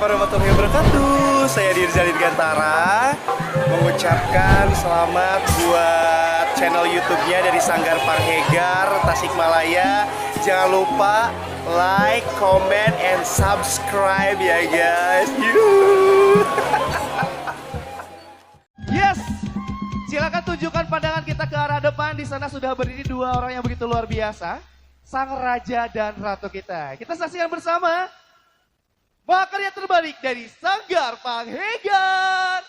Warahmatullahi wabarakatuh. Saya Dirza Dirgantara mengucapkan selamat buat channel YouTube-nya dari Sanggar Panghegar Tasikmalaya. Jangan lupa like, comment, and subscribe ya guys. Yuh. Yes, silakan tunjukkan pandangan kita ke arah depan. Di sana sudah berdiri dua orang yang begitu luar biasa, sang raja dan ratu kita. Kita saksikan bersama makarya terbaik dari Sanggar Panghegar.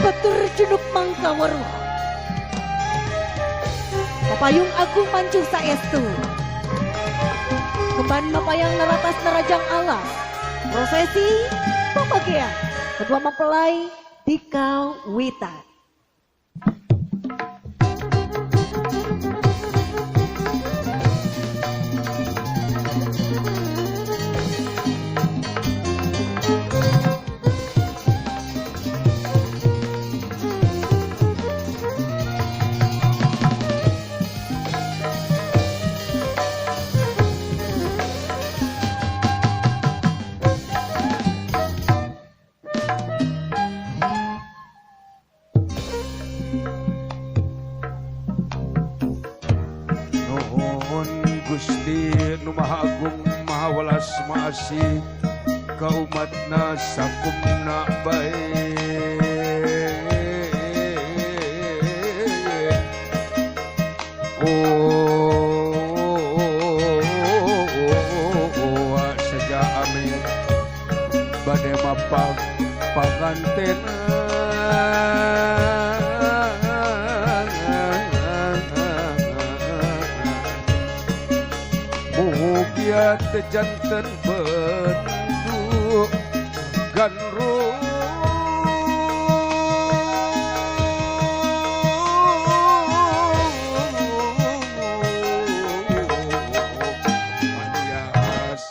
Batur junuk mangka weruh. Papayung agung mancuh saestu. Kemban mapayang neratas nerajang alas. Prosesi papagean kedua mempelai di kawitan. Nuhun Gusti nu Maha Agung Maha Welas Maha Asih ka umatna sakumna bae. Oh, seja amin bade mapag panganten. Mugia teu janten bentuk gandrung manias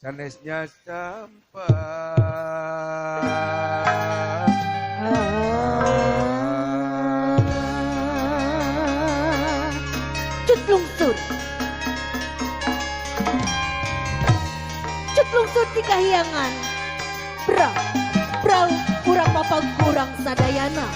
sanesnya sampai. Cut lungsur. Cut lungsur di kahyangan. Brau, brau, kurang mapag kurang sadayana.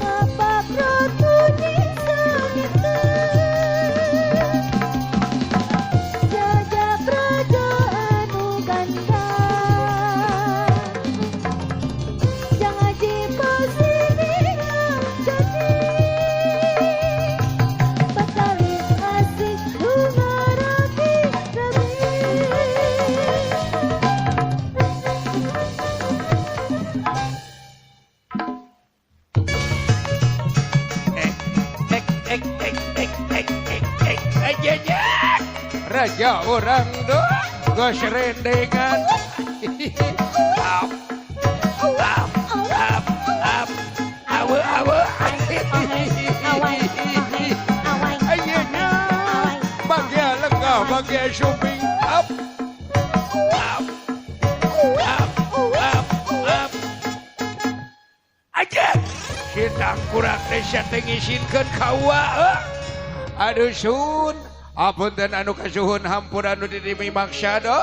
Bapak ratu Jaja praja anu ganda. Jangan jipasini jadi Batali asik bunga rapi rapi. Ek ek ek ek ek ek ek ek ek raja orang do gos rendengan. Ap ap ap ap awe awe. Awai, awai, Ayeuna awai. Bagia lengah bagia shopping. Ap ap ap ap ap aja kita kurang teh sia teh ngisinkeun ka uwa. Aduh sun apunten anu kasuhun hampura anu didimi maksa do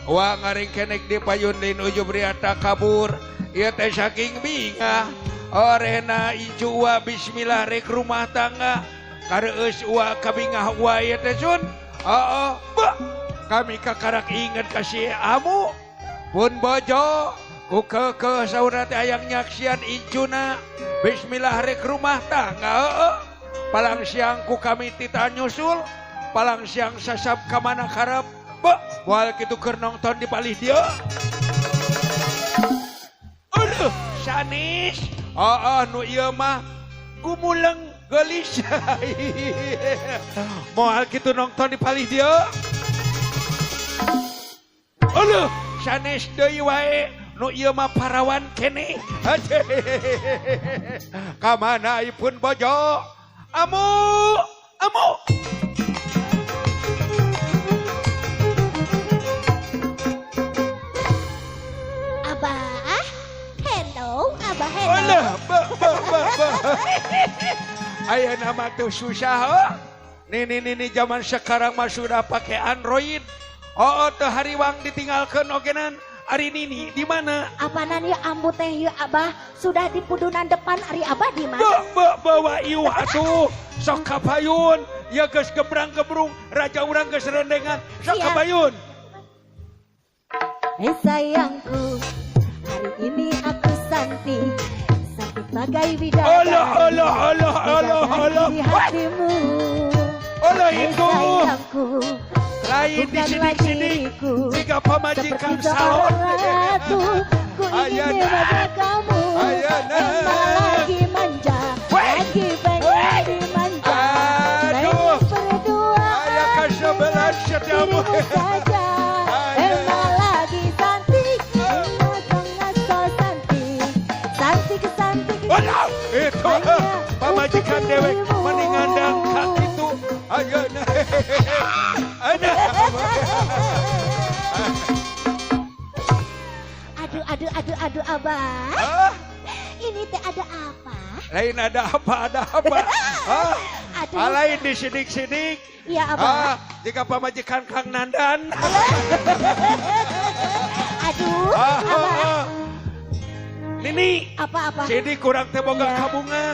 wa ngaringkenek di payun lin ujub riata kabur ieu teh saking bingah orena incu uwa bismillah rek rumah tangga kareueus uwa kabingah uwa ieu teh sun. Oh, bah kami kakarak inget ka si amu pun bojo ku keukeuh saurna teh hayang nyaksian incuna bismillah rek rumah tangga. Heeh, palang siang ku kami tita nyusul Palang siang sasab ka mana karep. Be, moal kitu keur nongton di palih dieu. Aduh, sanis. Oh, nu ieu mah gumuleng geulis. Moal kitu nongton di palih dieu. Aduh, sanes deui wae. Nu ieu mah parawan keneh. Ka mana pun bojo? Amu, amu. Abah, hello, Abah, hello. Alah, be, be, be, be. Ayeuna mah tuh susah, oh. Nih, nih, nih, nih, zaman sekarang mah sudah pakai Android. Oh, teu hariwang ditinggalkeun ogenan. Ari Nini di mana? Apanan ya ambu teh ya Abah sudah di pudunan depan, ari Abah di mana? Be, be, bawa ieu atuh. Sok kapayun, ya geus gebrang-gebrung, raja urang geus rendengan. Sok Siap. Kapayun. Eh sayangku, hari ini aku santi, santi bagai bidadari. Alah, alah, alah, alah, alah. Bidadari di hatimu. Alah Eh itu. sayangku, Lain di bukanlah sidik-sidik, diriku. jika pamajikan Seperti salon. seorang ratu, ku ingin Ayana. sebagai kamu. Ayana. Emang lagi manja, Weh. lagi pengen Weh. dimanja. Aduh. Pengen berduaan Aya kasebelas setiamu. dirimu saja. Ayana. Emang lagi cantik, emang sangat so cantik. Cantik, cantik. Alah, itu Hanya pamajikan untuk dewek dirimu. mendingan dangkat itu. Ayeuna. Ada. Aduh, aduh, aduh, aduh, Abah. Ah, Ini teh ada apa? lain ada apa, ada apa? Ah, Aduh. ah, lain di sidik-sidik. Iya, Abah. Ah, jika pamajikan Kang Nandan. Aduh, Ah, ah, Abah. ah. Nini, Apa-apa? sidik kurang teh boga Iya. kabunga.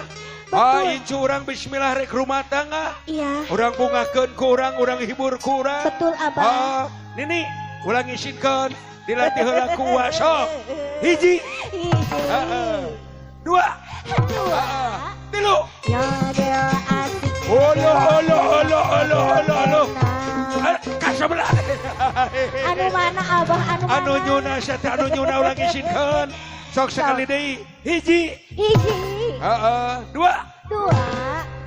Betul. Ah, incu urang bismillah rek rumah tangga. Iya. Urang bungakeun ku urang, urang hibur ku urang. Betul, Abah. Ah, Nini, ulang isinkeun, dilatih heula ku uwa sok. Hiji, Hiji. ah, ah. Dua, Dua. ah, ah. Tilu. Yodel asik. Olo, olo, olo, olo, olo, olo. Ah, kasebelah. Anu mana Abah? Anu mana? Anu nyuna sia teh anu nyuna ulang isinkeun. Sok sekali deui. Hiji, Hiji. ah, ah. Dua, Dua.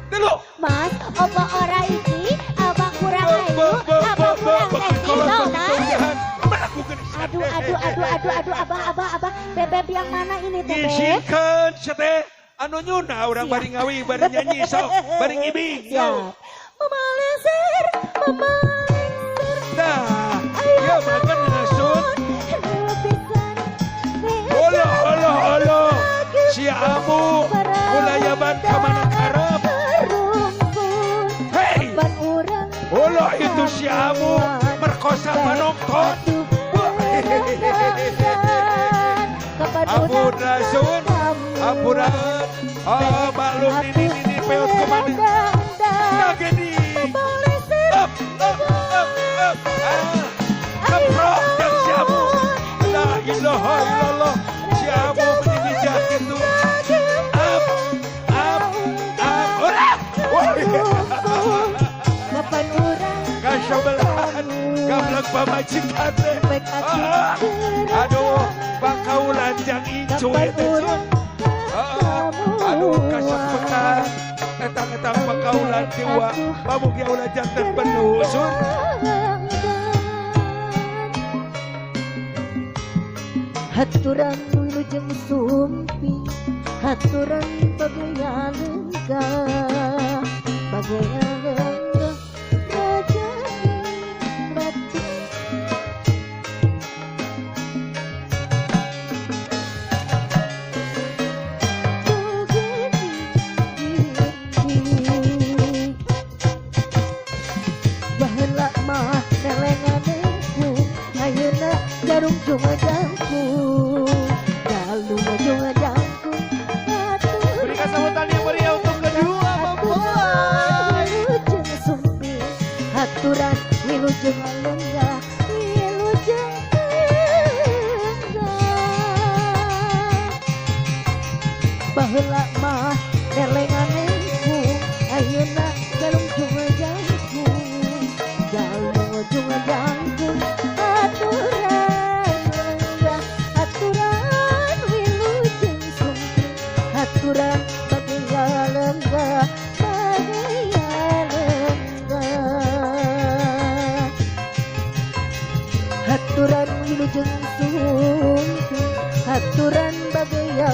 tilu. Mas, opo ora iki? Abah kurang ayu, abah kurang seksi, tau nah. Aduh, aduh, aduh, aduh, aduh, abah, abah, abah. Bebeb yang mana ini teh, Beb? Ngisinkeun sia teh anu nyuna urang Siap. bari ngawi bari nyanyi sok bari ngibing. Siap. Mama leser, mama lengser. Nah, ieu mah kan sun. Olo olo olo. Si Amu kulayaban ka mana karep. Hei, olo itu si Amu merkosa penonton. Ampura sun, ampura. Oh, maklum nini nini peot kemana? Kageni. Up, up, up, up. Ah, keprok dan si Amu. La ilaha illallah. Si Amu meninggi gitu. Up, up, up. Ora. Wah. Kapan urang Kasebelahan, gablek pamajikan teh. Ah, aduh, bakaulan jang incu Kapan itu sun. urang Ah, aduh, kasepetan. Etang-etang bakaulan tiwa, pamugi ulah jantan penuh sun. Haturan wilujeng sumpi, haturan bagaya lenggah, bagaya lenggah, raja ratu. Tugeni baheula mah nelenganku, ayeuna jarum jungajangku, jalung jungajangku. Berikan sambutan yang meriah untuk kedua mempelai. Wilujeng sumpi, haturan wilujeng lenggah, wilujeng lenggah. Baheula mah nelenganku, ayeuna jalung jungajangku,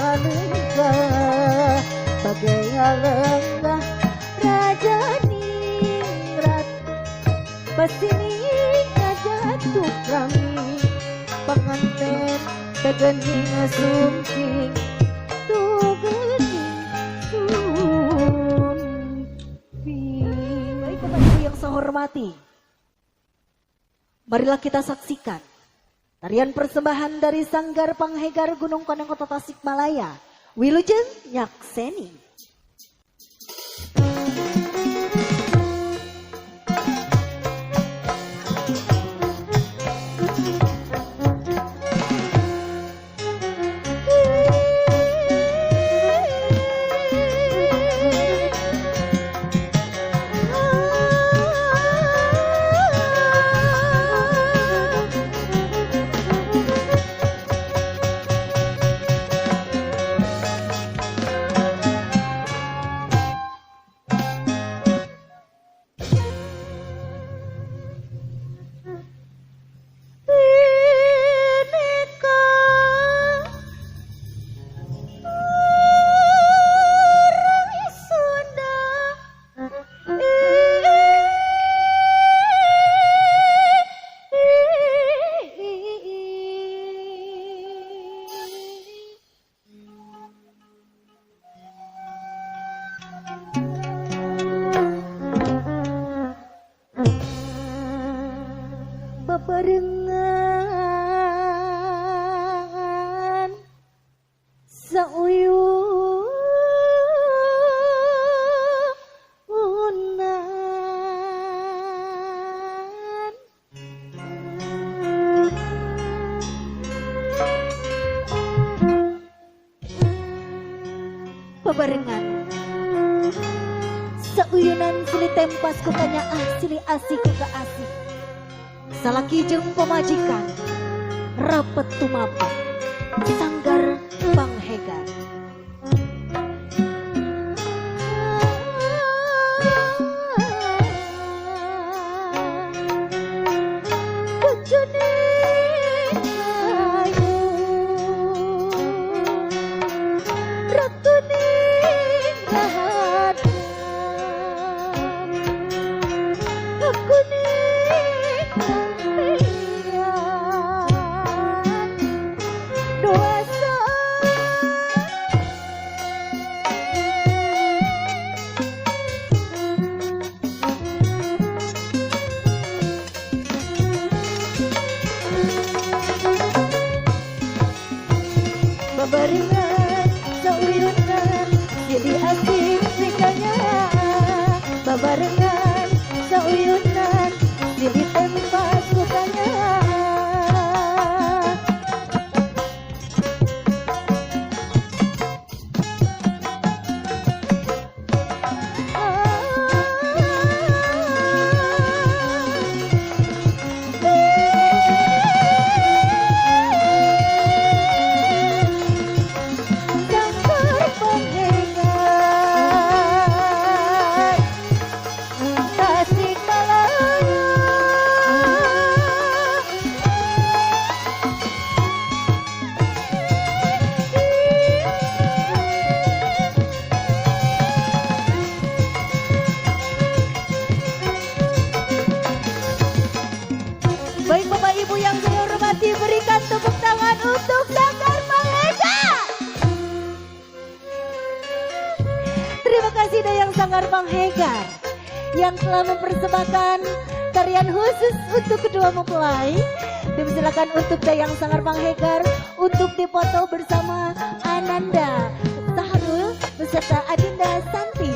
Lenggah bagai lenggah raja ningrat pasining jatuh kami pengantin tegening sumping tugening sumping. Baik Bapak Ibu yang saya hormati, marilah kita saksikan tarian persembahan dari Sanggar Panghegar Gunung Koneng Kota Tasikmalaya, Wilujeng Nyakseni. Barengan sauyunan babarengan sauyunan silih tempas ku kanyaah silih asih ku kaasih salaki jeung pamajikan rapet tumapet Sanggar Panghegar. Bojone ayu ratune rahana akune babarengan sauyunan silih asih sikanya babarengan sauyunan silih tempas kukanya. Baik Bapak Ibu yang saya hormati, berikan tepuk tangan untuk Sanggar Panghegar. Terima kasih Dayang Sanggar Panghegar yang telah mempersembahkan tarian khusus untuk kedua mempelai. Dipersilakan untuk Dayang Sanggar Panghegar untuk dipoto bersama Ananda Sahrul beserta Adinda Santi.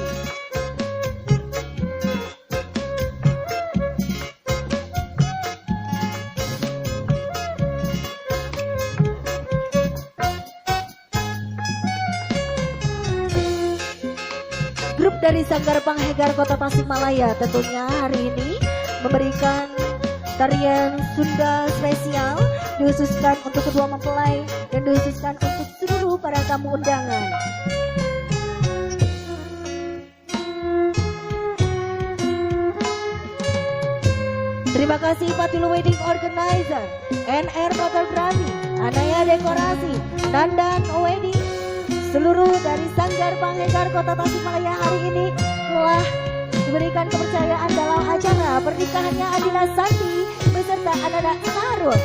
Grup dari Sanggar Panghegar Kota Tasikmalaya tentunya hari ini memberikan tarian Sunda spesial dikhususkan untuk kedua mempelai dan dikhususkan untuk seluruh para tamu undangan. Terima kasih Patilu Wedding Organizer, NR Photography, Anaya Dekorasi, Nandan Wedding, Seluruh dari Sanggar Panghegar Kota Tasikmalaya hari ini telah diberikan kepercayaan dalam acara pernikahannya Adila Santi beserta Ananda Sarul.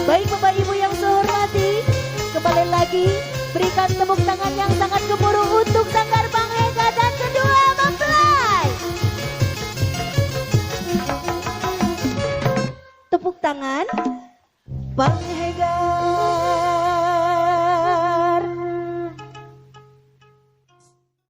Baik Bapak Ibu yang saya hormati, kembali lagi berikan tepuk tangan yang sangat gemuruh untuk Sanggar Panghegar dan kedua mempelai. Tepuk tangan.